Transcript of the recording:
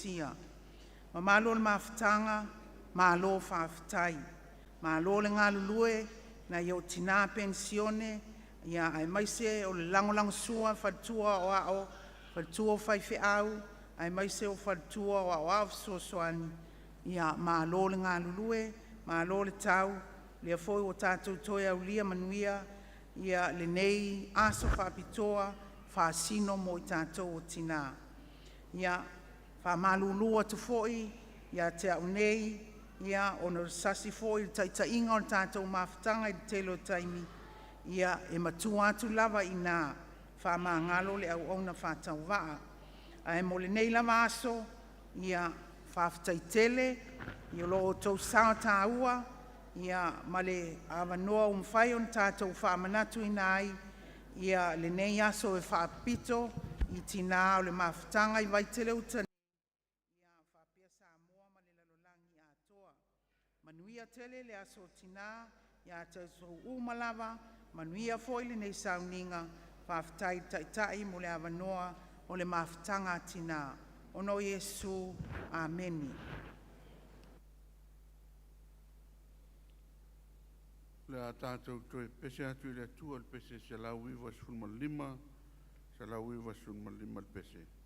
Ekalesia. Mamalu o le Mafutaga, malo faafetai, malo le galulue i nai ou tina penisione ia aemaise o le lagolagosua a faletua o aoao, faletua o faifeau aemaise o faletua o aoao fesoasoani, ia malo le galulue, malo le tau, lea foi ua tatou toe aulia manuia ia lenei aso faapitoa faasino mo i tatou o tina. Ia faamalulu atu foi ia te au nei, ia ona o le sasi foi i le taitaiga o le tatou mafutaga i le tele o taimi, ia e matua atu lava i ina, faamagalo le auauna faatauvaa. Ae mo lenei lava aso, ia faafetai tele i lo outou sao taua ma le avanoa ua mafai ona tatou faamanatuina ai lenei aso e faapito i tina o le Mafutaga i Vaitele-uta nei faapea Samoa ma le lalolagi atoa. Manuia tele le Aso Tina ia te outou uma lava, manuia foi lenei sauniga. Faafetai i le Taitai mo le avanoa o le Mafutaga a Tina. Ona o Iesu, amene. O le a tatou toe pese atu i le Atua i le pese 195, 195 le pese.